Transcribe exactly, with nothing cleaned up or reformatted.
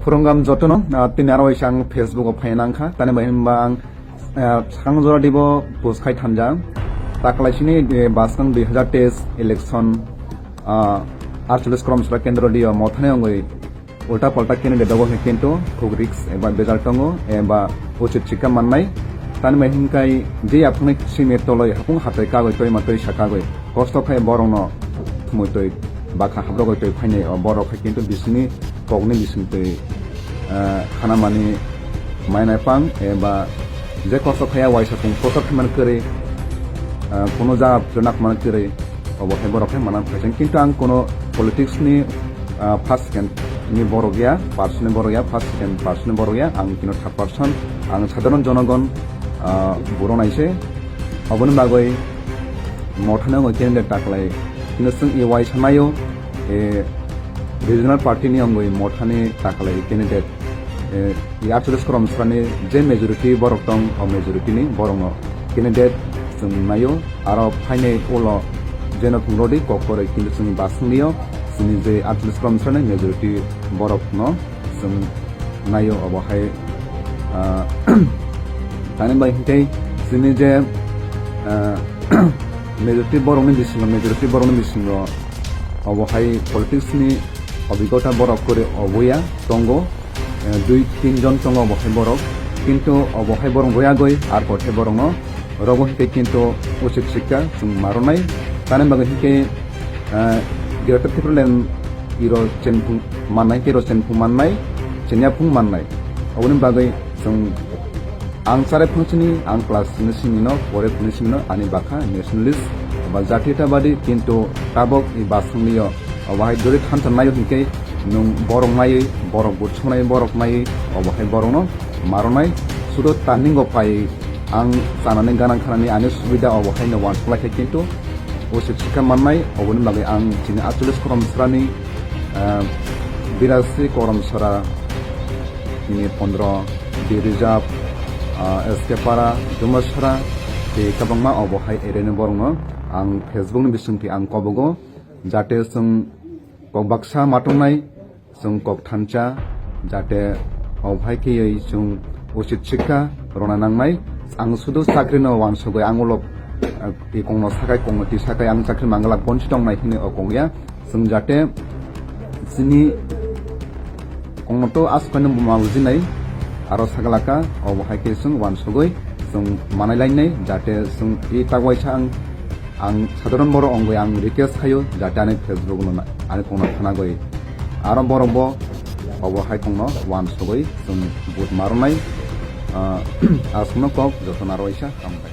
Khurungam jotono, ah, tini aro waisa ang Facebook o phai nangkha. Tani bai hwnba ang, ah, sakang jora dibo post khai thanjak. Taklai sini, eh, baskang dui hazar teis election, ah, archolish Koromsra kendro dio mothani ongoi ulta palta candidate dogo hwnwi kintu khuk risk eba bejal tongo eba uchit sikha mannai. Tani bai hwnkai je yaphangni simi toloi hapung hatai kagoi toima toi sa kagoi kosto khai borokno thumui toi bakha habrogoi toi phainai o borok hai kintu bisingni kokni bisingtwi, ah, khanamani mainai pang eba je kosto khaya waisa kung kosto khaimani kwrwi, ah, kuno jawab rwna kmani kwrwi obo hai borok hai manang phaising. Kintu ang kuno politics ni, ah, first second ni borok ya, person ni borok ya, first second person ni borok ya, ang kino third person, ang sadharon jonogon, ah, buro naise. Oboni bagwi mothani ongoi candidate taklai. Kino chwng e waisa naio, e regional party ni ongoi mothani taklai candidate. E, e archolish Koromsrani je majority borok tong, o majority ni borokno candidate chwng naio. Aro phainai ulo jeno phung rodi kok koroi kintu chwng basing lio, chwngni je archolish Koromsrani majority borokno chwng naio obo hai, ah, tani bai hwnkhe chini je, ah, majority borokni bisingo, majority borokni bisingo obo hai politics ni obigota borok kwrwi oboya tongo, eh, dui tin jon tongo obo hai borok, kintu obo hai borok boyagwi ar kothai borokno rogo hwnkhe kintu uchit sikha chwng maronai, tani bagwi hwnkhe, eh, Greater Tipraland iro chenphung mannai, tei iro chenphung mannai, chenyaphung mannai. Oboni bagwi chwng ang chare phangsini, ang class ni simino, pore phungni simino, ani bakha nationalist ba jatiyatabadi, kintu tabok i basonglio, obo hai dori thansa naio hinkhe nwng borok naiwi, borok buchongnai, borok naiwi, obo hai borokno maronai, sudo turning o pai ang chanani ganang khanani ani subida obo haino uansuk lai khe kintu uchit sikha mannai, oboni bagwi ang chini archolish Koromsrani, ah, birasi Koromsra, chini pondro, Di Reserve, ah, S K Para, Dumasra, tei kwbangma obo hai area ni borokno ang Facebook ni bisingtwi ang kobogo, jate chwng kok baksa matongnai, chwng kok thansa, jate obo hai kheyoi chwng uchit sikha rwna nangnai. Ang sudu chakrino uansugwi ang ulo, eh, i kongno sakai, kongno twi sakai ang chakri manglak bonsi tongnai hinwi o kongya. Chwng jate chini kongno to aswk khaino buma bujinai, aro saglaka, obo hai khe chwng uansugwi chwng manai lainai, jate chwng i tak waisa ang Ang sadharon borok wngwi ang request khaio, jate ani Facebook no na-, ani kongno khanagwi aro borok bo obo hai kongno uansugwi chwng vote maronai. Ah, aswkno kok jotono aro waisa hambai.